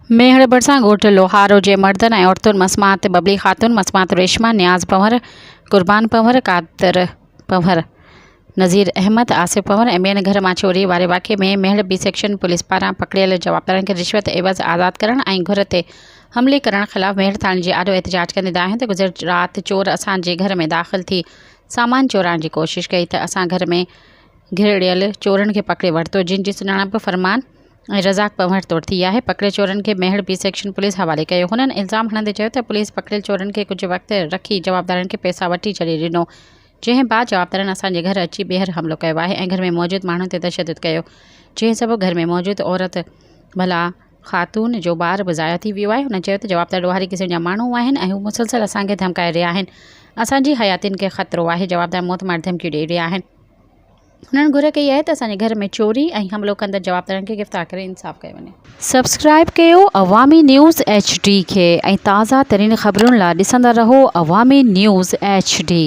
ميهڙ ڀرسان ڳوٺ لوهارو جي مردن ۽ عورتن مسمات ببلي خاتون، مسمات ريشما، نياز پنهور، قربان پنهور، قادر پنهور، نذير احمد، آصف پنهور ۽ ٻين گهر مان چوري واري واقعي ۾ ميهڙ بي سيڪشن پوليس پاران پڪڙيل جوابدارن کي رشوت عيوض آزاد ڪرڻ ۽ گهر تي حملي ڪرڻ خلاف ميهڙ ٿاڻي جي آڏو احتجاج ڪندي دانهيو ته گذريل رات چور اسان جي گهر ۾ داخل ٿي سامان چورائڻ جي ڪوشش ڪئي ته اسان گهر ۾ گهڙيل چورن کي پڪڙي ورتو جن جي سڃاڻپ فرمان ۽ رزاق پنهور طور ٿي آهي، پڪڙيل چورن کي ميهڙ بي سيڪشن پوليس حوالي ڪيو. هنن الزام هڻندي چيو ته پوليس پڪڙيل چورن کي ڪجهه وقت رکي جوابدارن کي پئسا وٺي ڇڏي ڏنو، جنهن بعد جوابدارن اسان جي گهر اچي ٻيهر حملو ڪيو آهي ۽ گهر ۾ موجود ماڻهن تي تشدد ڪيو، جنهن سبب گهر ۾ موجود عورت ڀلا خاتون جو ٻار به ضايع ٿي ويو آهي. هنن چيو ته جوابدار ڏوهاري قسم جا ماڻهو آهن ۽ هو مسلسل اسان کي ڌمڪائي رهيا آهن، اسان جي حياتين کي خطرو آهي، جوابدار موتمار ڌمڪيون ڏئي رهيا آهن. هنن گهر ڪئي آهي ته اسان جي گهر ۾ چوري ۽ حملو ڪندڙ جوابدارن کي گرفتار ڪري انصاف ڪيو وڃي. سبسڪرائب ڪيو عوامي نيوز ايڇ ڊي کي ۽ تازه ترين خبرن لا ڏسندا رهو عوامي نيوز ايڇ ڊي.